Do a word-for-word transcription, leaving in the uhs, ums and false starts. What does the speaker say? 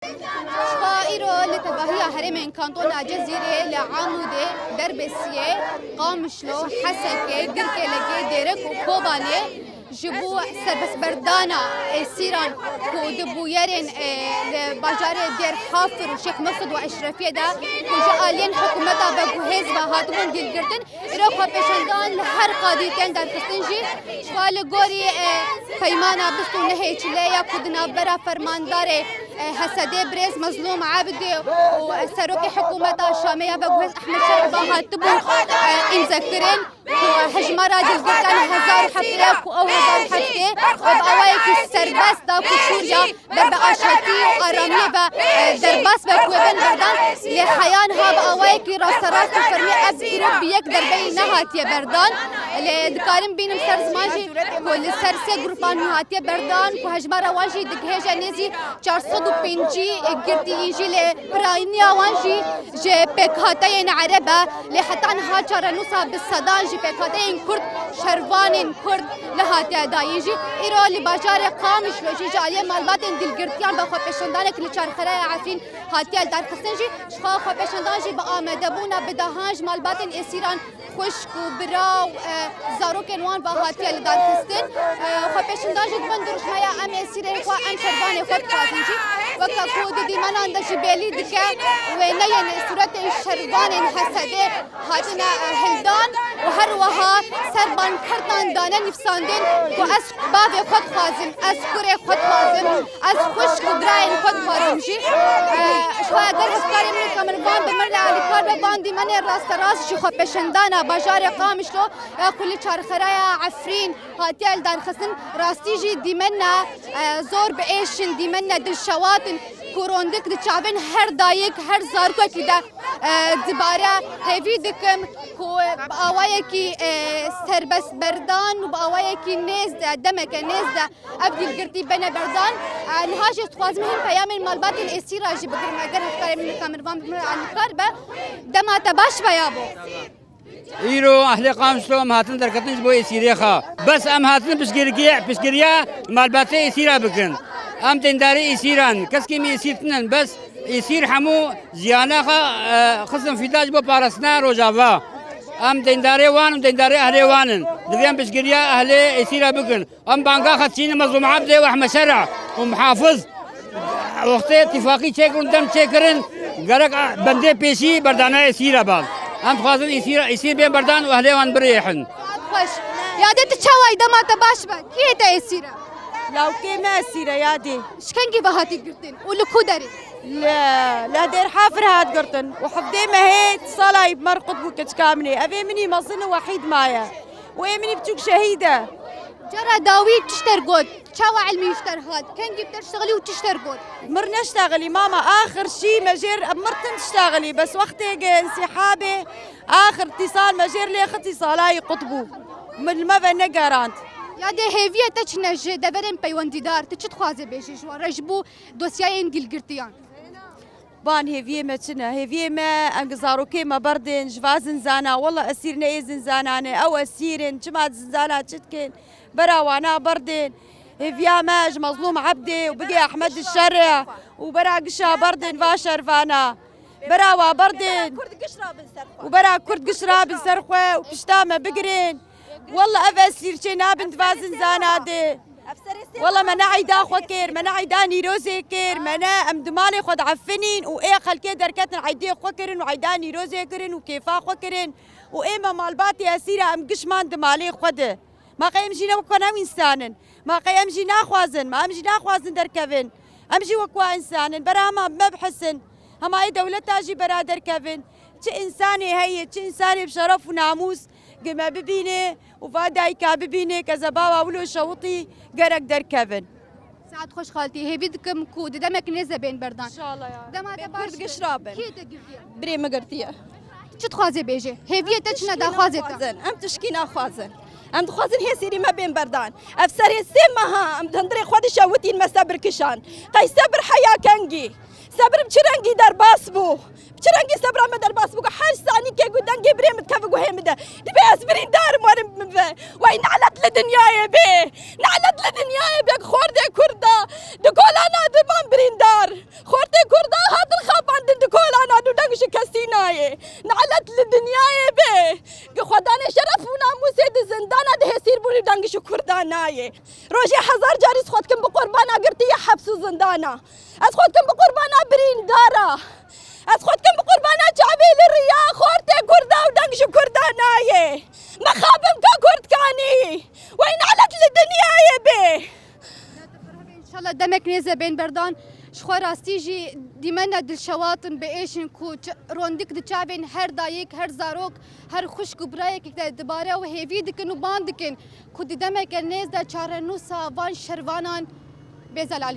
Şixa îro li tevahiya herêmên Kantona Cezîrê li Amûdê, Derbesiyê, Qamişlo, Hesekê, Girkêlekê, Dêrek û Kobanê ji bo serbestberdana êsîran ku di bûyerên, e, li bajarê Dêr Hafir û Şêx Meqsûd û Eşrefiyê de ku ji aliyên hikûmeta ve guhêz ve hatibûn dîlgirtin, îro xwepêşandan li her qadî tên derxistin jî, ji xwe li gorî, e, peymana bîst û nehê çilê ya ku di navbera fermandarê, e, H S D'ê birêz Mezlûm Ebdî û serokê hikûmeta Şamê ya veguhêz Ehmed Şer'ba hatibû, e, îmzekirin ku hejmara dîlgirtan hezar û heft ye, ku ew hezar û heft ye, e, bi awayekî serbest da ku Sûriya ber bi aşetî û aramiyê ve, e, derbas be ku wê bên berdan, lê heya niha bi awayekî rasterast û fermî ev îro bi yek derbeyî nehatiye berdan. Lê dikarim bînim ser ziman jî ku li ser sê grupan hatiye berdan ku hejmara wan jî digihêje nêzî çar sed û pêncî girtî yên jî lê piraniya wan jî ji pêkhateyên ereb e. Lê heta niha çarenûsa bi sedan ji pêkhateyên Kurd, şervanên Kurd li hatiye dayîn jî. Îro li bajarê Qamişlo jî ji aliyê malbatên dîlgirtiyan ve xwepêşandanek li çarxereya Efrîn hatiye lidarxistin jî. Ji xwe xwepêşandan jî bi amadebûna bi dehan ji malbatên êsîran, xwişk û bira û, e, zarokên wan ve hatiye lidarxistin. E, xwepêşandan jî di bin dirûşmeya em êsîrê xwe, em şervanê xwe dixwazin jî. Weke ku di dîmenan de jî bêlî dike, wêneyên sûretên şervanên H S D'ê hatine, e, hildan û her wiha ser bankertan dane nivîsandin ku ez bavê xwe dixwazim, ez kurê xwe dixwazim, ez xwişk û birayên xwe dixwazim jî. E, ji xwe eger hevkarê min û kamervan bi min re alîkar be, van dîmenê rasterast ji xwepêşandana bajarê Qamişlo, e, ku li çarxereya Efrîn hatiye lidarxistin, rastî jî dîmene, e, zor bi êş in, dîmene dilşewat in ku rondik di çavên her dayik, her zarokekî de, e, dibare. Hêvî dikim ku bi awayekî, e, serbestberdan û bi awayekî nêz de, demeke nêz de ev dîlgirtî bene berdan. E, niha jî ez dixwazim hin peyamên malbatên êsîra jî bigirim, eger hevkarê min li kamervan bi min re alîkar be. Dema te baş be yabo. Îro ehlê Qamişlo em hatin derketin ji bo êsîrê xwe. Bes em hatin piştgirî-, piştgiriya malbatê êsîra bikin. Em deyndarê êsîran, keskî me êsîr tinin. Bes êsîr hemû jiyana xwe, e, xistin fîda ji bo parastina Rojava. Em deyndarê wan û deyndarê ehlê wan in. Divê em piştgiriya ehlê êsîra bikin. Em banga xwe çînin Mezlûm Ebdê û Ehmed Şer'a û Muhafiz. Wextê tifaqî çêkirin, dem çêkirin, gerek bendê pêşî berdana êsîra ban. Em dixwazin êsîra, êsîr bên berdan û ehlê wan birêxin. Saet xweş. Yadê, tu çawa yî, dema te baş be? Kî yê te êsîr e? Lawkê me êsîr e, yadê. Ji kengî ve hatî girtin û li ku derê? Li, li Dêr Hafir hat girtin û hevdê mehê salayî bi me re qut bû keçika min ê. Ev ê min î mezin û wehîd maye. Û ê min î biçûk şehîd e. Cara dawî tu ji te re got? Çawa ilmî ji te re hat? Kengî bi te re ştexilî û tu ji te re got? Mir neştexilî mama, axir şî me jêr mirtin ştexilî. Bes wextê ge însîhabê, axir tîsal me jêr lê xitî salayî qut bû. Min li me ve negerand. Yadê, hêviyê te çi ne ji deverên peywendîdar? Tu çi dixwazê bêjî ji wan re ji bo dosyayên dîlgirtiyan? Van hêviyê me çi ne? Hêviyê me, em zarokê me berdên ji va zinzana. Wela esîr ne ê zinzana ne. Ew esîr in. Çima di zinzana çi dikin? Bera wana berdên. Hêviya me ji Mezlûm Ebdê û bigê Ehmed Şer'e û bera gişa berdên va şervana. Bera wa berdên. Û bera Kurd giş rabin ser xwe û pişta me bigirên. Wela ev esîr çê nabin di va zinzana de. Wela me ne eyda xwe kir, me ne eyda Nîrozê kir, me ne em di malê xwe de efinîn û ê xelkê derketin eydê xwe kirin û eyda Nîrozê kirin û kêfa xwe kirin û ê me malbatê esîra em giş man di malê xwe de. Ma qey em jî ne wek wan ew însan in? Ma qey em jî naxwazin? Ma em jî naxwazin derkevin? Em jî wek wan însan in. Bera hema me bihisin. Hema ê dewleta jî bera derkevin. Çi însanê heye, çi însanê bi şeref û namûs, Gi me bibîne û va dayika bibîne, kezeba wa wilo şewitî, gerek derkevin. Saet xweş xaltî. Hêvî dikim ku di demek nêz de bên berdan. Înşallah ya. Dema te baş Kurd giş rabin. Kê te girtiye? Birê min girtiye. Çi dixwaze bêje? Hêviyê te çi ne, daxwazê te? Em tişkî naxwazin. Em dixwazin hêsîrî me bên berdan. Ev serê sê meha em di hundirê xwe dişewitîn, me sebir kişand. Qey sebir heya kengî? Sebir bi çi rengî derbas bû? Bi çi rengî sebra me derbas bû? Ku her sanîkê ku dengê birê min dikeve guhê min de, dibê ez birîndarim, werin min ve. Wey nelet li dinyayê bê. Nelet li dinyayê bê. Xortê Kurda di kolana diban birîndar. Xortê Kurda hatin xapandin di kolana, dû deng ji kesî nayê. Nelet li dinyayê bê. Ku xwedanê şeref û namûsê di zindana di hêsîr bûn û deng ji Kurda nayê. Rojê hezar carî ez xwe dikim bi qurbana girtiya heps û zindana. Ez xwe dikim bi qurbana birîndara. Ez xwe dikim bi qurbana çavê li riya xortê Kurda û deng ji Kurda nayê. Mexabim ka Kurdkanî. Wey nelet li dinyayê bê. Înşallah demek nêze bên berdan. Ji xwe rastî jî dîmene dilşewatin bi êşin ku ç- rondik di çavên her dayik, her zarok, her xwişk û birayekî de dibare û hêvî dikin û ban dikin ku di demeke nêz de çarenûsa van şervanan bê zelal